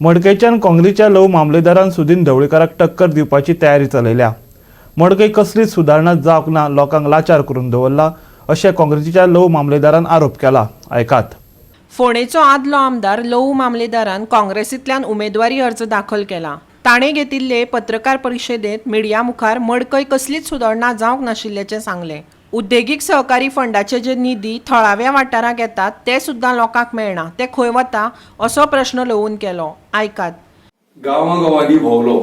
मडकयच्यान काँग्रेसीच्या लव मामलेदारान सुदीन ढवळीकाराक टक्कर दिवपाची तयारी चलयल्या. मडकय कसलीच सुदारणा जावंक ना, लोकांक लाचार करून दवरला अशें काँग्रेसीच्या लव मामलेदारान आरोप केला. आयकात. फोंडेचो आदलो आमदार लवू मामलेदारान काँग्रेसींतल्यान उमेदवारी अर्ज दाखल केला. ताणें घेतिल्ले पत्रकार परिशदेंत मिडिया मुखार मडकय कसलीच सुदारणा जावंक नाशिल्ल्याचें सांगलें. उद्देगीक सहकारी फंडाचे जे निधी थळाव्या वाठाराक येतात ते सुद्दां लोकांक मेळना, ते खंय वता असो प्रश्न लवून केलो. आयकात. गांवागांवांनी भोंवलो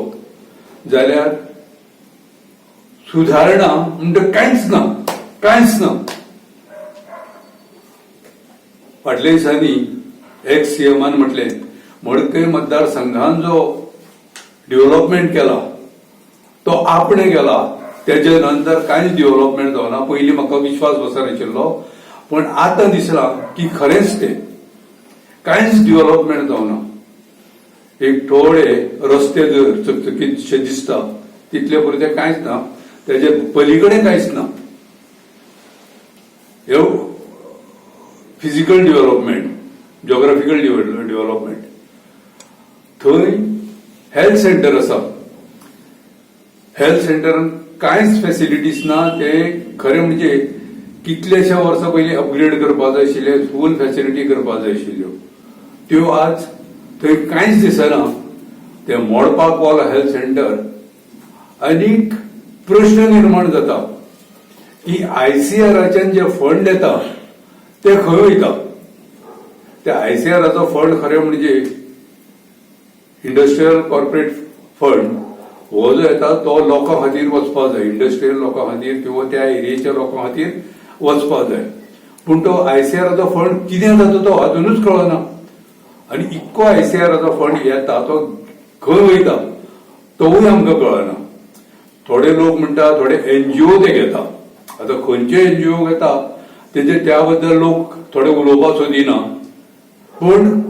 जाल्यार सुधारणा म्हणटा कांयच ना, कांयच ना. फाटल्या दिसांनी एक्स सीएमान म्हटलें, मडकय मतदारसंघान जो डेव्हलपमेंट केला तो आपणे केला, तेजे नंतर कांयच डेव्हलपमेंट जावना. पयलीं म्हाका विश्वास बसनाशिल्लो, पूण आतां दिसलां की खरेंच तें कांयच डेव्हलपमेंट जावना. एक थोडे रस्ते जर चकचकीत शे दिसता तितले पुरते, कांयच ना, तेजे पलीकडे कांयच ना. ह्यो फिजिकल डेव्हलपमेंट, जोग्राफिकल डेव्हलपमेंट. थंय हेल्थ सेंटर आसा. हेल्थ सेंटरान कांयच फॅसिलिटीज ना. ते खरें म्हणजे कितल्याश्या वर्सां पयलीं अपग्रेड करपा जाय आशिल्ले, फूल फॅसिलिटी करपा जाय आशिल्ल्यो, त्यो आज थंय कांयच दिसना. ते मोडपाक पावला हेल्थ सेंटर. आनीक प्रश्न निर्माण जाता की आयसीआराच्यान जे फंड येता ते खंय वयता? त्या आयसीआराचो फंड खरें म्हणजे इंडस्ट्रियल कॉर्पोरेट फंड हो जो येता तो लोकां खातीर वचपाक जाय, इंडस्ट्रियल लोकां खातीर किंवा त्या एरियेच्या लोकां खातीर वचपाक जाय. पूण तो आयसीआराचो फंड कितें जाता तो अजुनूच कळना. आनी इतको आयसीआराचो फंड येता तो खंय वयता तोवूय आमकां कळना. थोडे लोक म्हणटा थोडे एनजीओ ते घेता. आतां खंयचे एनजीओ घेता तेजे त्या बद्दल लोक थोडे उलोवपाक सोदिना, पूण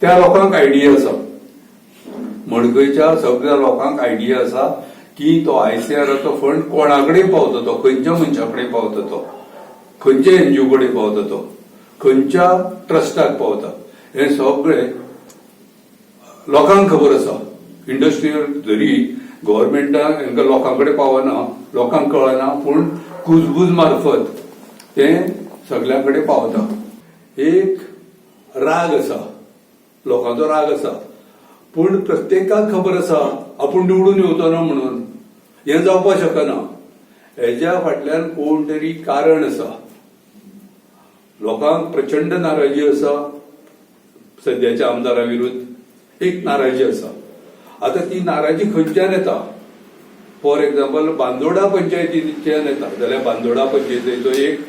त्या लोकांक आयडिया आसा. मडकयच्या सगळ्या लोकांक आयडिया आसा की तो आयसीआराचो फंड कोणा कडेन पावता, तो खंयच्या मनशा कडेन पावता, तो खंयच्या एनजीओ कडेन पावता, तो खंयच्या ट्रस्टाक पावता, हें सगळें लोकांक खबर आसा. इंडस्ट्रियल जरी गव्हर्मेंटाक हांकां लोकां कडेन पावना, लोकांक कळना, पूण कुजबूज मार्फत तें सगल्यां कडेन पावता. एक राग आसा, लोकांचो राग आसा, पूण प्रत्येकाक खबर आसा आपूण निवडून येवचो ना म्हणून. हें जावपाक शकना. हेज्या फाटल्यान कोण तरी कारण आसा. लोकांक प्रचंड नाराजी आसा सद्याच्या आमदारा विरुद्ध. एक नाराजी आसा. आता ती नाराजी खंयच्यान येता? फॉर एक्झाम्पल, बांदोडा पंचायतीच्यान येता जाल्यार बांदोडा पंचायतीचो एक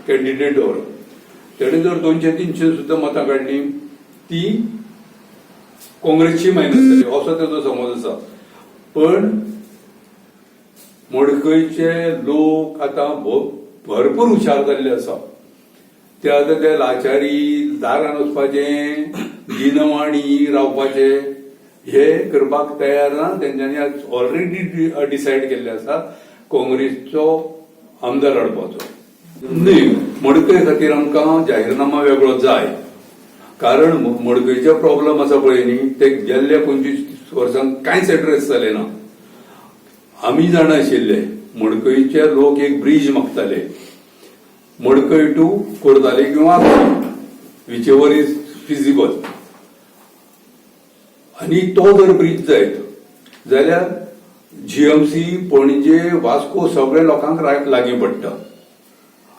कॅन्डिडेट दवरप, तेणे जर 200-300 सुद्दां मतां काडली, ती काँग्रेसची मायनस जाली असो तेजो समज आसा. पण मडकयचे लोक आतां भरपूर हुशार जाल्ले आसा. ते आतां ते लाचारी, दारान वचपाचें, दिनवाणी रावपाचें हे करपाक तयार ना. तेंच्यांनी आज ऑलरेडी डिसायड केल्लें आसा काँग्रेसचो आमदार हाडपाचो. न्ही, मडकय खातीर आमकां जाहीरनामा वेगळो जाय, कारण मडकयचे प्रॉब्लम आसा पळय न्ही, ते गेल्ल्या 25 वर्सांक कांयच एड्रेस जाले ना. आमी जाणा आशिल्ले, मडकयचे लोक एक ब्रीज मागताले, मडकय टू कोरताले किंवा which ever is feasible. आनी तो जर ब्रीज जायत जाल्यार जीएमसी, पणजे, वास्को सगळे लोकांक लागीं पडटा.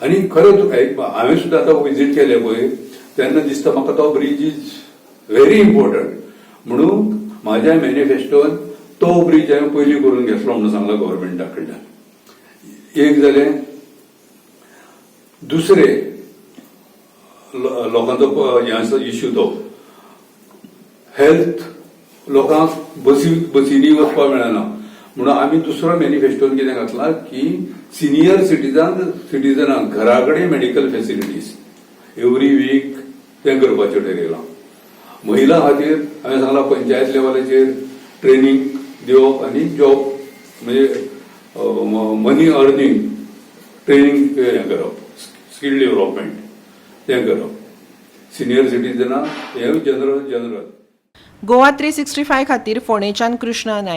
आनी खरेंच हांवें सुद्दां आतां विजीट केलें पळय, तेन्ना दिसता म्हाका तो ब्रीज is very important. म्हणून म्हाज्या मॅनिफेस्टोन तो ब्रीज हांवें पयलीं करून घेतलो म्हणून सांगला गव्हर्मेंटा कडल्यान. एक जालें. दुसरे लोकांचो हें आसा इश्यू तो हेल्थ. लोकांक बसींनी वचपाक मेळना म्हणून आमी दुसरो मॅनिफेस्टोन कितें घातलां की सिनियर सिटीजनाक घरा कडेन मेडिकल फॅसिलिटीज एवरी वीक तें करपाचें ठरयलां. महिला खातीर हांवें सांगलां, पंचायत लेवलाचेर ट्रेनिंग दिवप आनी जॉब म्हणजे मनी अर्निंग ट्रेनिंग हें करप, स्कील डेव्हलपमेंट तें करप सिनियर सिटीजनाक, हें जनरल जनरल. गोवा 365 खातीर फोंडेच्यान कृष्णा नायक.